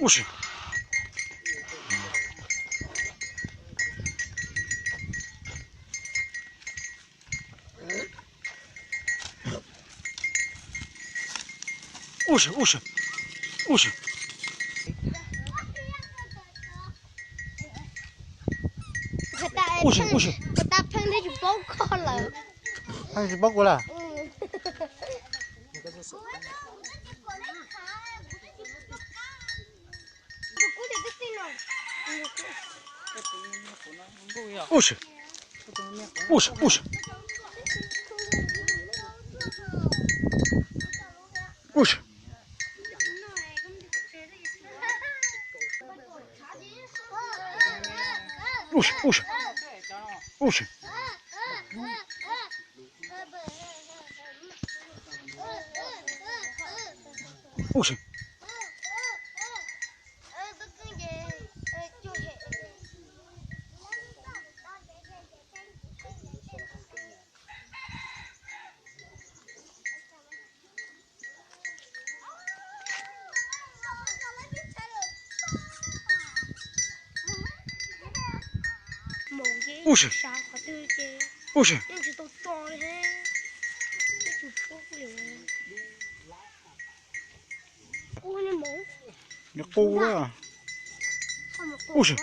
Ub si. Ub si, ub si, ub si. Ub si, ub si. Pheej tsis paub kuv lawm. Ub si, ub si, ub si. Ub si. Ub si, ub si. Ub si. Ub si. Ub si. Ub si. Nws qus lawm. Ub si.